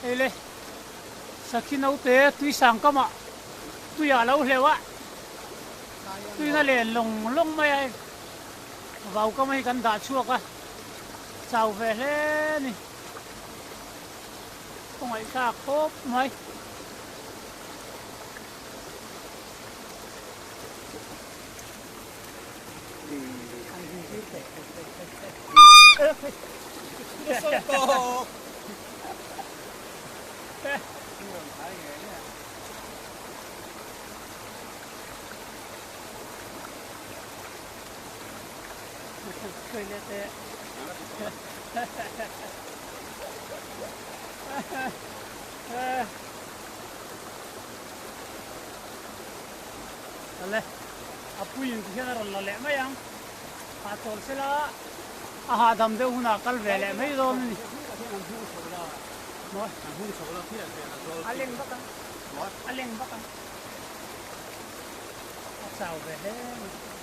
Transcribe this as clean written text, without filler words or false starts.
Hei le, sakhi naute tui sang kamah tuiah a lo hleuh a, tuina len lawng lawng mai a hei vau kam hi kan dah chhuak a, chau ve hle a ni. Kawngaihthlak khawp mai. Awle, a puiin ti hian a rawn la leh mai ang. Hahchawl sela a hahdam deuh hunah kal ve leh mai dawn a ni. A leng vak ang, a leng vak ang. A chau ve hle mai.